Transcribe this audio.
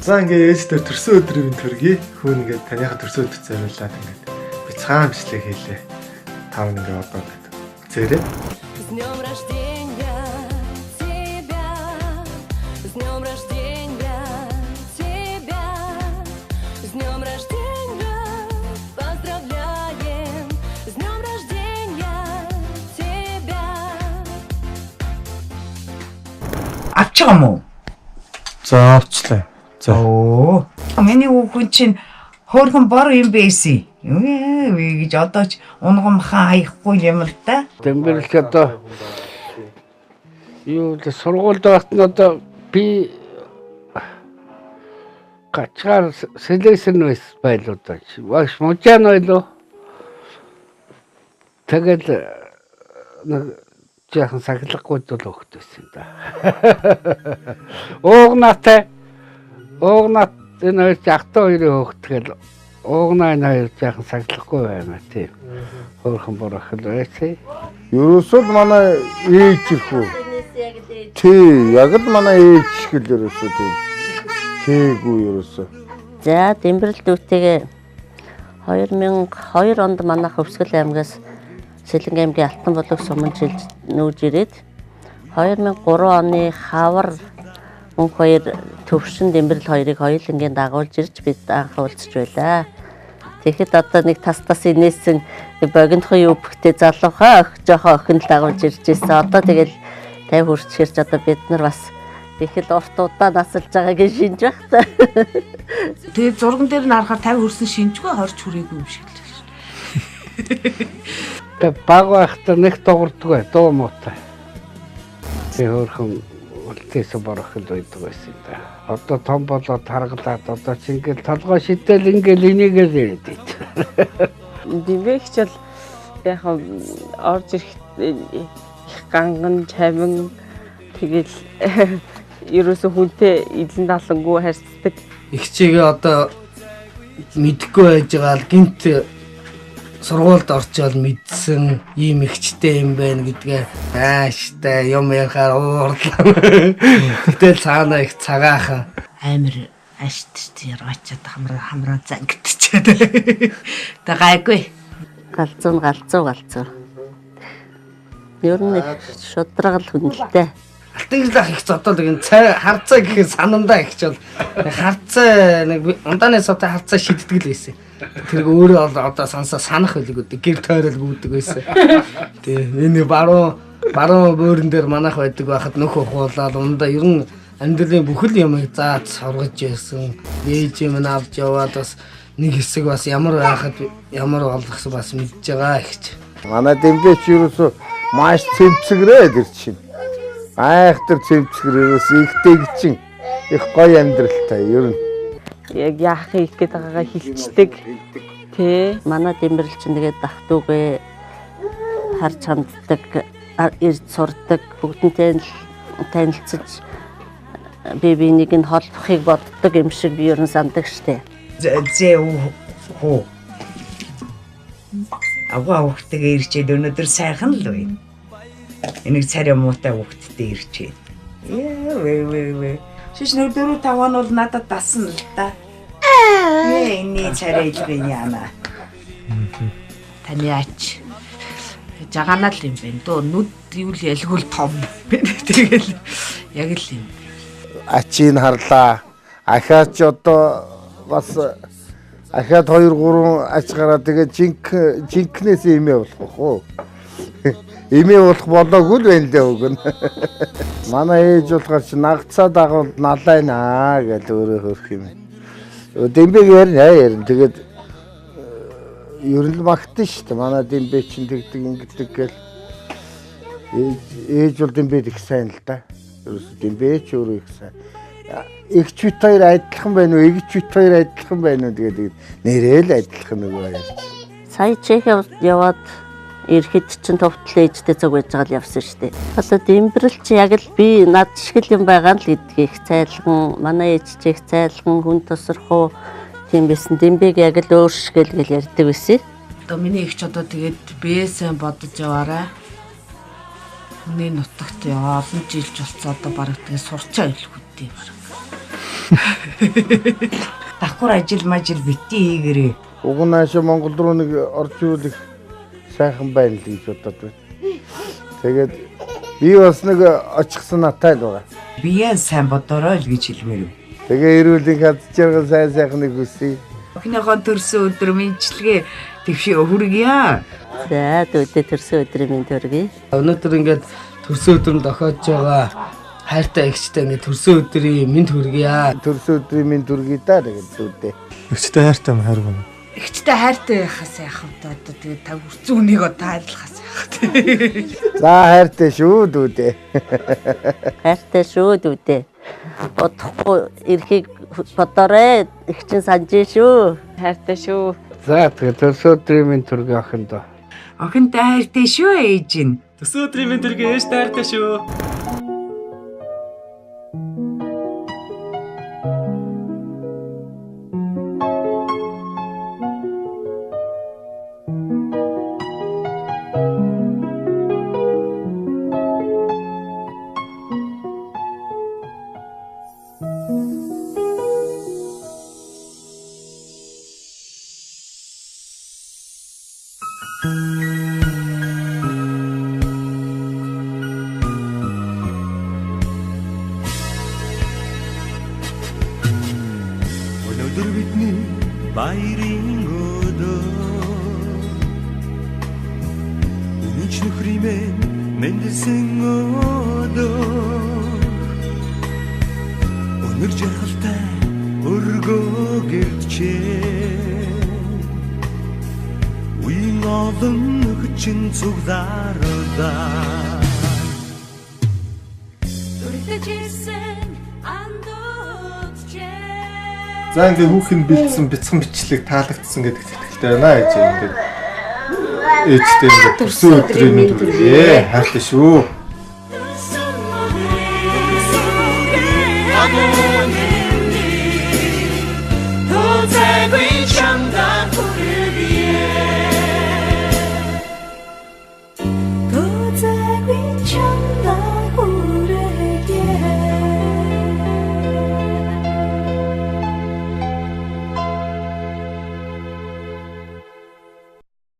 За ингээ ээж дээр төрсөн өдрийн төргий. Хүүн ингээ таныхаа төрсөн өдөр зориулаад ингээд бяцхан бичлэг хийлээ. Та бүхэн ингээ одоо ингээд үзээрэй. С днем рождения тебя, с днем рождения тебя, с днем рождения поздравляем, с днем рождения тебя. Авч байгаа юм уу? За авчлаа. За. Оо. Миний хүүхэн чинь хөөрхөн бор юм байсан. Үгүй гэж одоо ч унгамхан хаяхгүй юм л да. Дэмбэрэлч одоо юу л сургуульд байхад нь одоо би гачгаар сэлэсэн байс байлуу даа. Багш мужаан байлуу. Тэгэл нэг жаахан сахилахгүй л өгт байсан да. Уугнаатай уугнаат энэ хоёр жахтаа хоёрын хөөхтгэл уугнаа энэ хоёр жаахан сахилахгүй байна тийм. Хөөрхөн борох л байсан. Ерөөсөө л манай ээж ирэх үү? Тий, яг л манай ээж шиг л ерөөсөө тийм. Тийгүй ерөөсөө. За Дэмбэрэл дүүтэйгээ 2002 онд манайх Хөвсгөл аймгаас Сэлэнг аймгийн Алтан булаг суманд шилж нүүж ирээд 2003 оны хавар мөнх хоёр төвшин Дэмбэрэл хоёрыг хоёулангийн дагуулж ирж бид анх уулзч байлаа. Тэгэхэд одоо нэг тас тас инээсэн богинохон юбктэй залуухаа өх жоохон охин л дагуулж ирж ирсэн. Одоо тэгэл 50 хүрчхэрч одоо бид нар бас их л урт удаа насалж байгааг шинж байх та. Тэгээд зурган дээр нь харахаар 50 хүрсэн шинжгүй 20 хүрээгүй юм шиг л байна. Тэгээ баг байхдаа нэг дуурдгүй дуу муутай. Тэг хөөрхөн үлдээсэн борох л байдаг байсан юм да. Одоо том болоод таргалаад одоо чи ингээл толгой шидэл ингээл энийгэл ирээд байт. Дэмбэгч бол яг орж ирэх их ганган чавин тэгэл ерөөсө хүнтэй эзэн далангүй харьцдаг. Эгчээгээ одоо мэдхгүй байж байгаа л гинт сургуульд орчоод мэдсэн ийм эгчтэй юм байна гэдгээ ааштай юм ярихаар уурлаа. Гэтэл цаана их цагаахан. Амар ашт яргаачаад хамраа хамраа зангидчихэд. Тэ гайгүй. Галзуу нь галзуу галзуу. Ер нь их шудраг л хүн л дээ. Алтан гэрлэх их зодол нэг цай харцаа гэхээр санандаа их ч бол харцаа нэг ундааны савтай харцаа шиддэг л байсан. Тэр өөрөө бол одоо сансаа санах байлгүй дээ. Гэр тойрол гүйдэг байсан. Тий энэ баруун бөөрөн дээр манайх байдаг байхад нөх ухуулаад ундаа ер нь амьдралын бүхэл юмыг зааж сургаж байсан. Ээж юм авч яваад бас нэг хэсэг бас ямар байхад ямар болгосон бас мэдж байгаа ихч. Манай Дэмбэч ерөөсөө маш цэмцгэрээ тэр чинь. Айхтар цэмцгэр ерөөсөө ихтэйг чинь их гоё амьдралтай ер нь. Яг яах хийх гээд байгаагаа хилчдэг. Тэ. Манай Дэмбэрэл чинь тэгээд ах дүүгээ харж ханддаг, ирж сурдаг, бүгдэнтэй л танилцаж бие биенийг нь холбохыг боддог юм шиг би ер нь сандаг штэ. Зээ хөө. Авгаа хүүхдтэйгээ ирчээд өнөөдөр сайхан л байна. Энийг царай муутай хүүхдтэй ирчээд. Яа вэ вэ вэ. Шиш нэг 4 5 он бол надад дасан л да. Ээ энэний царай илгэн яана. Таны ач жагаанаа л юм байна дөө. Нүд юу л ялгуул том. Тэгэл яг л юм. Ачийг харлаа. Ахаач одоо бас ахаад 2 3 ач гараа тэгээ жинкнээс эмээ болох уу? Эмээ болох болоогүй л байна лээ уг нь. Манай ээж болохоор чи нагцаа дагуул налайнаа гэж өөрөө хөрх юм. Дэмбэг ярина ярина. Тэгээд ер нь л магтан шүү дээ. Манай Дэмбэ чинь тэгдэг ингэдэг гэл ээж бол Дэмбэд их сайн л да. Ерөөсө Дэмбэ ч өөрөө их сайн. Эгч бит хоёр адилхан байна уу? Эгч бит хоёр адилхан байна уу? Тэгээд нэрээ л адилхан нөгөө хоёр. Сая Чех яваад ирэхэд чинь товтол ээжтэй цуг байж байгаа л явсан штэ. Одоо Дэмбэрэл чи яг л би над шиг л юм байгаа л гэдгийг их цайлган, манай ээж чи их цайлган, хүн тусрах уу тийм байсан. Дэмбэг яг л өөр шиг л гэл ярьдаг байсан. Одоо миний эгч одоо тэгээд бие сайн бодож яваарай. Хүний нутагт олон жилж болцоо одоо бараг тэгээд сурчаа илгүүдээ бараг. Давхар ажил мажил битгий хийгэрээ. Уг нь хаашаа Монгол руу нэг орж ирвэл их сайхан байна л гэж бодод байна. Тэгээд би бас нэг очих санаатай л байгаа. Бие сайн бодорой л гэж хэлмээр. Тэгээ эрүүл хад жаргал сайн сайхныг хүсье. Охиныхоо төрсөн өдөр мэндчилгээ твшээ хүргье. За дүүдээ төрсөн өдрийн мэнд хүргэе. Өнөөдөр ингээд төрсөн өдөр нь дохиож байгаа хайртай эгчтэй ингээд төрсөн өдрийн мэнд хүргье. Төрсөн өдрийн мэнд хүргэе да тэгээд дүүдээ. Эгчтэй хайртай юм хайргүй юм. Эгчтэй хайртай байхаас яах вэ одоо тэгээд та үрцэн үнийг одоо хайрлахаас яах вэ. За хайртай шүү дүүдээ. Хайртай шүү дүүдээ. Бодохгүй эрхийг бодоорой. Эгч чинь санаж шүү. Хайртай шүү. За тэгээ төрсөн өдрийн мэнд хүргэе охиндоо. Охинтой хайртай шүү ээж нь. Төрсөн өдрийн мэнд хүргэе ээж хайртай шүү. Өнөөдөр бидний баярын өдөр. Үнэнч нөхрийн мэндэлсэн өдөр. Өнөр жаргалтай өргөө гэрчээ. Үеийн олон нөхчин цуглараа. Дүрдэж ирсэн андуудчээ. За ингээ хүүхэн бэлдсэн бяцхан бичлэг таалагдсан гэдэг сэтгэлтэй байна ээж ингээд ээжтэй ингээд төрсөн өдрийн мэнд хүргэе. Хайртай шүү.